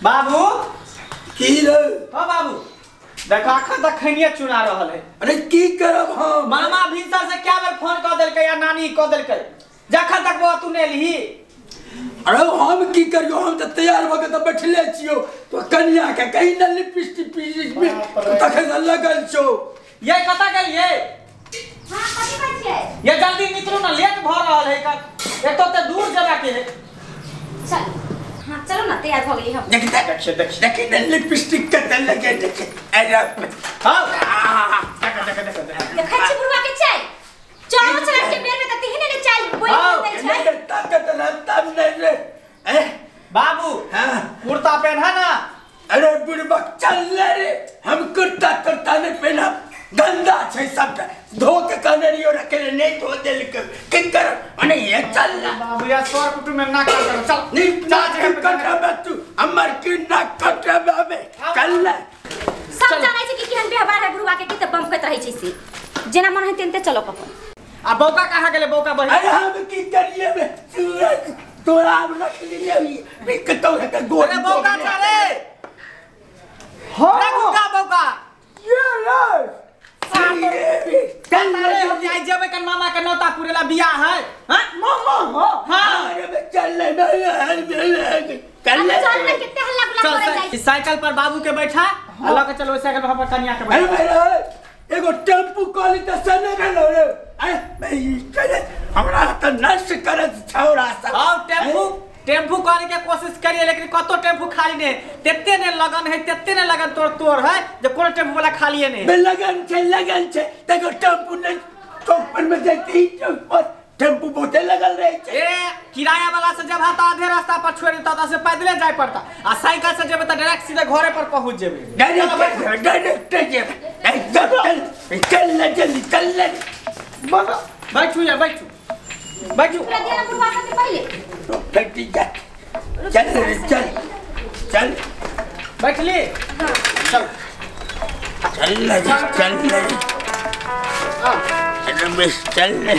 बाबू की रे? हां बाबू देखा अखन तक खनिया चुना रहल है। अरे की करब हम? मामा भिनसर से क्या बेर फोन क देलकै या नानी क देलकै जखन तक बौआ तू ने लिही। अरे हम की करियो, हम त तैयार भ के त बैठले छियो, तो कनिया के कहीं न लिपस्टिक तखन लगल छो। ये कता गेलिए? हां कथि कहै छियै? ये जल्दी निकलू ना, लेट भ रहल है। एक तो ते दूर जगह के है। चल हां चलो ना, तैयार भ गेली हम। देख देख देख देख न लिपस्टिक कत लगे देख। अरे हां देख देख देख देखै छी बुढ़वा के चाय चलो चल के बेर में त तेहने ने चाय बोली बोलते छै। नहीं ताकत ना तब नहीं रे। ए बाबू हां कुर्ता पहना ना। अरे बुढ़वा चल रे, हम कुर्ता कुर्ता नहीं पहना, गंदा छै सब धो के कहने रियो रखे नहीं धो देलक की कर। अने ये चल ना बाबू यार सर कुटुंब में ना कर चल नहीं ना कटबे तू हमर की ना कटबे बे चल ना। सब जानै छै कि केहन व्यवहार है बुढ़वा के, की त बमकैत रहै छै से जेना मन है तेनते चलो अपन। आ बौका कहां गेले? बौका बहिन। अरे हम की करिए बे तोरा हम रख लिए बे कतौ है त गोर। अरे बौका चले हां बौका बौका ये रे चल रे हम जाय जेबै कन मामा के नौता पुरेला बियाह है। हां मामा हां हां अरे बे चल ले चल ले चल ना, कितने हल्ला गुल्ला करे जाय। साइकिल पर बाबू के बैठा आ लके चलो साइकिल पर हम कनिया के बैठा। अरे एगो टेम्पू कॉली त सने भेलो रे। अरे भाई चल हमरा त नष्ट करत छौरा सब। हां टेम्पू टेम्पू करे के कोशिश करिए लेकिन कतो टेम्पू खाली नहीं, तेते ने लगन है तेते ने लगन तोड़ तोड़ है जे कोनो टेम्पू वाला खाली है नहीं। बे लगन छै तको टेम्पू नहीं चौक पर में जैती चौक पर टेम्पू बहुते लगल रहे छै। ए किराया वाला से जब हाथ आधे रास्ता पर छोड़ देता त से पैदले जाय पड़ता आ साइकिल से जेबे त डायरेक्ट सीधे घरे पर पहुंच जेबे। डायरेक्ट डायरेक्ट जेबे एकदम। चल चल ले जल्दी चल ले बैठू या बैठू बैठू। पूरा दिया बुढ़वा के पहले बैठ जा चल चल चल बैठली। हां चल चल ले चल ले हां रमेश चल ले।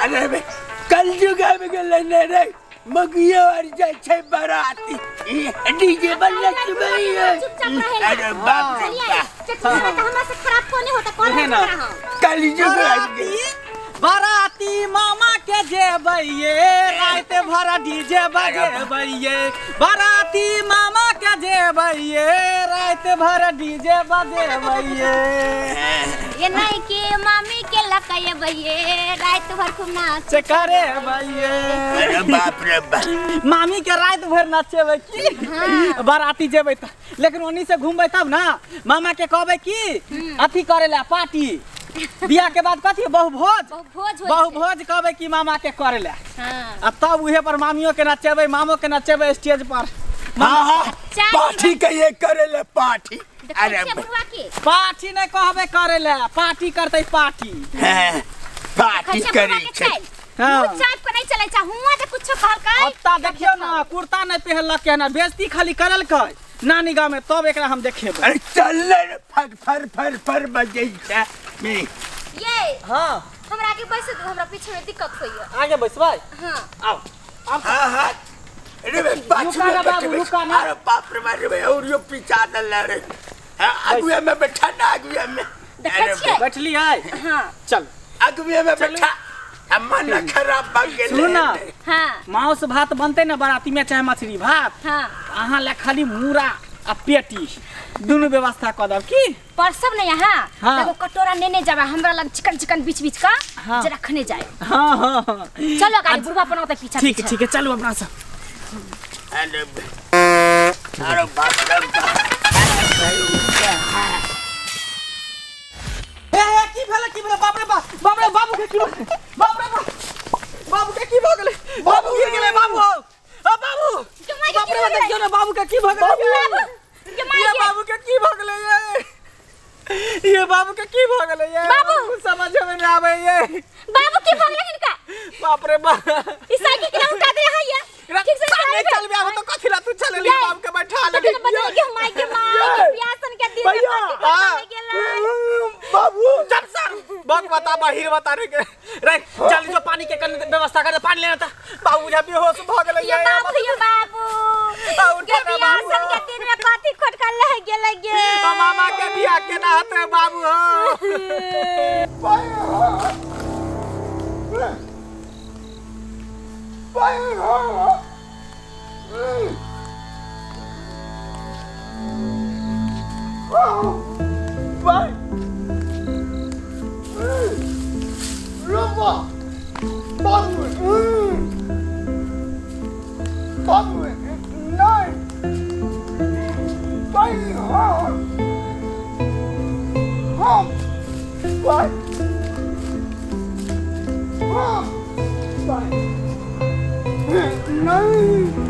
अरे बे कल युग आबि गेलै ने रे, मगियो आर जाइ छै बाराती डीजे बजै छै। अरे बाप रे बाप, चटनी त हमरा से खराब कोने होता कोन है ना। कल युग आबि गेलै बाराती मामा के जेबैये रात भर डीजे बजेबैये, बाराती मामा के जेबैये रात भर डीजे बजेबैये। ये नहीं कि मामी के लकैबैये रात भर खूब नाच करेबैये। अरे बाप रे बाप, मामी के रात भर नाचेबै की। हाँ। बाराती जेबै त लेकिन ओनी से घूमबै तब ना मामा के कहबै की अथी करे ला पार्टी, बियाह के बाद कथी बहुभोज बहुभोज कहबै कि मामा के करे ला। हाँ। आ तब उहे पर मामियो के नचेबै मामो के नचेबै स्टेज पर। हां हां पार्टी के ये करे ले पार्टी। अरे पार्टी नहीं कहबै करे ले, पार्टी करतै पार्टी। हां पार्टी करै छै। हां चाप के नहीं चलै छै हुआ जे कुछो कहलकै। अब ता देखियो ना कुर्ता नहीं पहनलक के ना बेइज्जती खाली करलकै नानी गांव में, तब एकरा हम देखेबै। अरे चल ले फर फर फर फर बजै छै। ये हां हमरा आगे बैस दू, हमरा पीछे में दिक्कत होइए। आगे बैसबै? हां आओ हां हां। अरे बे पाछू में बाबू रुका ना। अरे बाप रे बाप रे और यो पीछा दल रे। हां आगुए में बैठा ना आगुए में देखै छियै बैठली है। हां चल आगुए में बैठा, हम मन खराब भ गेलै। सुनू ना। हां मांस भात बनते ना बाराती में चाहे मछली भात। हां अहाँ ले खाली मूड़ा आ पेटी दुनू व्यवस्था क देब की परसब ने यहाँ। हाँ। एगो कटोरा नेने जाबा हमरा लग चिकन चिकन बीच बीच का। हाँ। जे रखने जाए। हां हां हां चलो गाड़ी बुढ़वा बनाते पीछा। ठीक है ठीक है चलो अपना सब। अरे अरे बाप रे बाप, ए ए की भेलै की भेलै? बाप रे बाप, बाप रे बाबू के की बाप रे बाप, बाबू के की भ गेलै? बाबू गिर गेलै बाबू। ओ बाबू बाप रे देखियौ ना बाबू के की भ गेलै? ये बाबू के की भ गेलै? ये ये बाबू के की भ गेलै? ये बाबू कुछ समझ में नहीं आबै ये बाबू की भ गेलै हिनका? बाप रे बाप, ई साइकिल केना उठा दे है ये? ठीक से नहीं चलबे आब तो कथि बता बाहिर बता रे रे चल जो पानी के कन व्यवस्था कर पानी लेना था बाबू बुझा बेहोश भ गेलै। ये बाबू ये बाबू के बियाह सब के दिन में कथी खोटकल रह गेलै गे। मामा के बियाह केना होतै बाबू हो।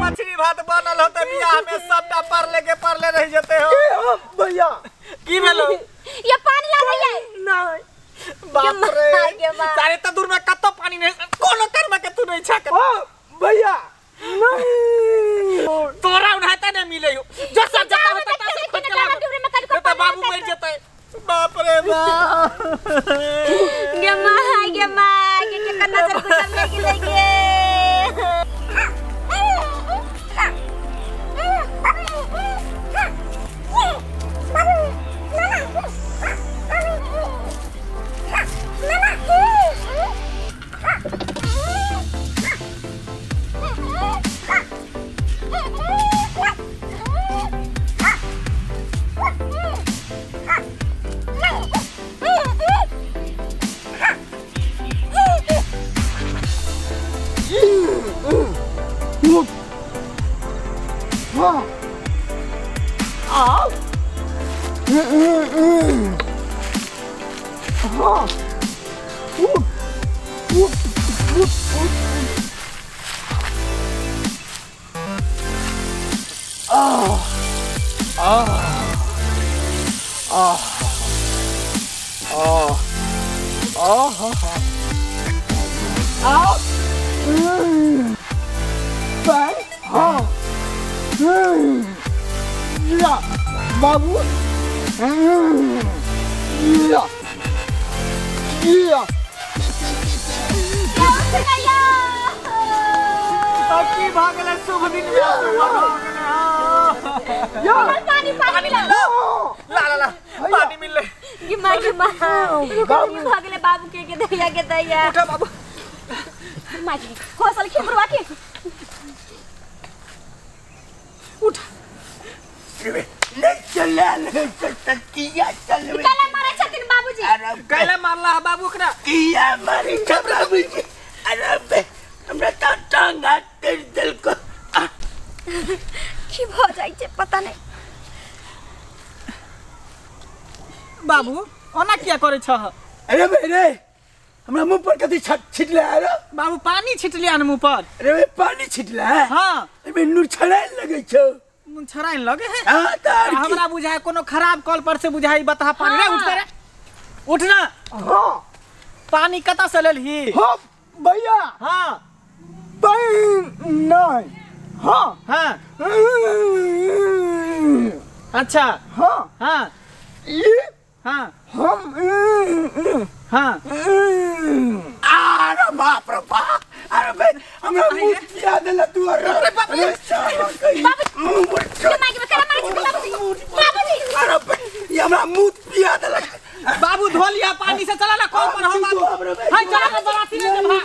मछली भात बनल होते बियाह में सबटा परले के परले रह जते हो। भैया की भेलो ये पानी लाबै नहीं बाप रे सारे त दूर में कतो पानी नहीं कोनो कर्म के तू नहीं छक। ओ भैया नहीं तोरा उन्हाता नहीं मिले हो जो सब जता होता ता से खोज के लाब त बाबू मर जते। बाप रे बाप गे मां गे मां के के नजर गुजर ले गेलै गे। बाबू या या की भागले शुभ दिन में पानी पानी ला ला ला पानी मिलले गे मां गे मां बाबू भागले बाबू के दैया के दैया उठा बाबू मां जी खोसल के बुरवा के उठ नहीं चला नहीं चलता किया चल काला मारे छथिन बाबूजी। काला मारला बाबू ओकरा किया मारे छ बाबूजी। अरे बे हमरा त टांग हाथ कर देलको की भ जाइ छै पता नहीं। बाबू ओना किया करे छ? अरे बे रे हमरा मुंह पर कथि छिटले अरे बाबू पानी छिटले अन मुंह पर। अरे बे पानी छिटले है। हां अबे नूर छड़ाय लगे छ। मुंह छड़ाय लगे है। हां त हमरा बुझाय कोनो खराब कल पर से बुझाई बता पानी रे उठ रे उठ ना। हां पानी कता से लेलही? हां भैया। हां नहीं हां हां अच्छा हां हां ये हां हम हां अरे बाप रे बाप। अरे बे हमरा मुंह पिया देला तू। अरे बाप रे मुंह बाबूजी। अरे बे ये हमरा मुंह पिया देला बाबू धो लिया पानी से चला ना कल पर हो बाबू। हां चला ना बराती ले जब हम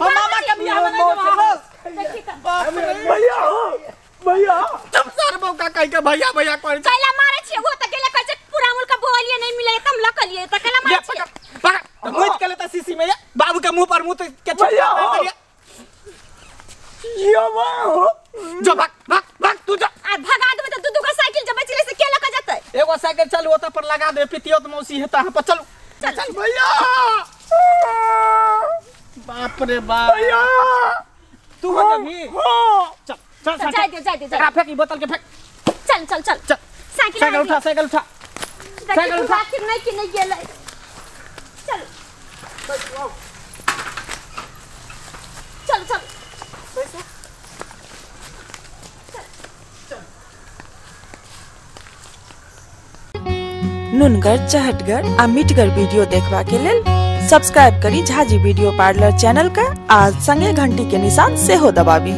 मामा के बियाह में नहीं जब भैया हो भैया तुम सर बौका कह के भैया भैया कर कैला मारे छी वो त गेले कहै छै पूरा मुल के बोलिए नहीं मिले त हम लकलिए त कैला मारे छी। पकड़ मुंह के लेता सीसी में बाबू के मुंह पर मुंह के भैया हो यो हो जो भाग भाग भाग तू जा आ भगा देबे त दू दू गो साइकिल जब बचले से के लक जतै। एगो साइकिल चल ओता पर लगा दे पितियोत मौसी है तहां पर चलू चल भैया। बाप रे बाप भैया तू हो जबी। हां चल चल चल जाय दे जाय दे एकरा फेंक ई बोतल के फेंक। चल चल चल चल साइकिल साइकिल उठा साइकिल उठा साइकिल उठा नहीं कि नहीं गेलै चल चल चल नुनगर चहटगर आ मिठगर वीडियो देखबा के लेल सब्सक्राइब करी झाजी वीडियो पार्लर चैनल के आ संगे घंटी के निशान सेहो दबाबी।